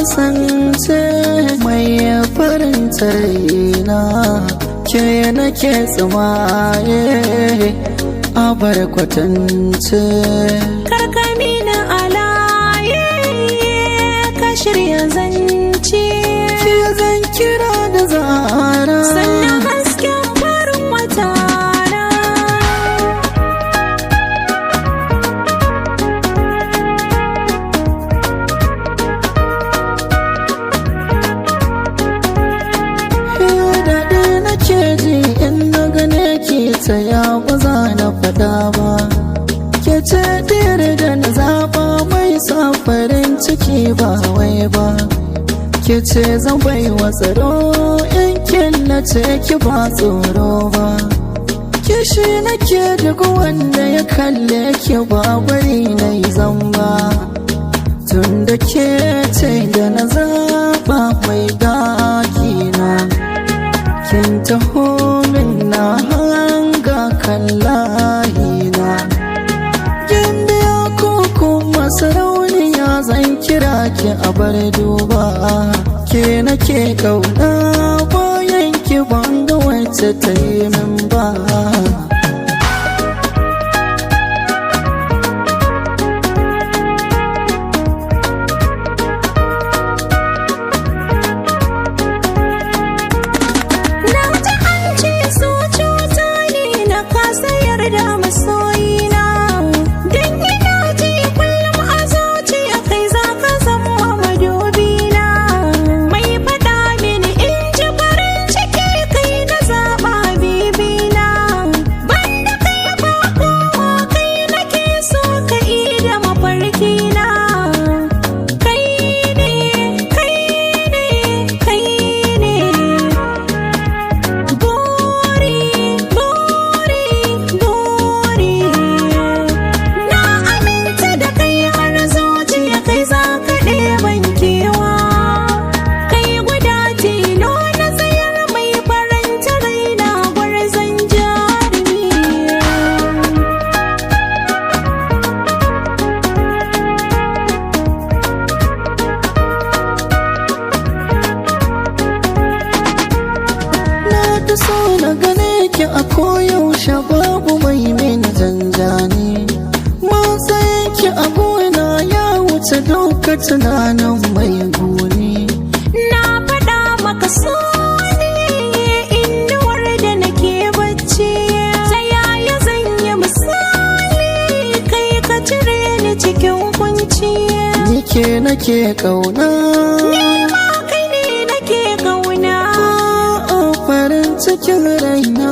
Kasance mai faranta raina, ke nake tsumaye abar kwatance. Karkami na alaye, ka shirya zance. Ke zan kira da zara. Sannan hasken farin wata na. Daɗi nake ji in na gane ki, ta ya ba za na faɗa ba. Ke ce ɗiyar da na zaɓa, mai sa farin ciki ba wai ba. Ke ce zan bai wa tsaro, in killace ki ba tsoro ba. Kishi nake duk wanda ya kalle ki, ba bari na yi zamba. Tun da ke ce da na zaɓa mai dakina, kin taho min na hanga kallahina. Gimbiya ko kuma sarauniya zan kira ki a bar duba. Ke nake kauna, bayan ki banga wacce ta yi min ba. Na ji an ce so cuta ne, na kasa yarda masoyina. Dan ina ji kullum a zuciya kai za ka zama madubina. Mai faɗa mini in ji farin ciki, kai na zaɓa bibina. Banda kai ba kowa, kai nake so ka ida mafarkina. Kai ne, kai ne, kai ne. Buri, buri, buri. Na aminta da kai har zuciya, kai za ka ɗeban kewa. Kai guda tilo na tsayar, mai faranta raina, gwarzon jarumi. Na ta so na gane ki a koyaushe, babu mai min zanzani. Matsayin ki a gona ya wuce duka tunanin mai goni. Na faɗa maka so ne inuwar da nake bacci. Ta yaya zan yi misali, kai ka cire ni cikin kunci. Ni ke nake kauna. Ni ma kai ne nake kauna. A farin cikin raina.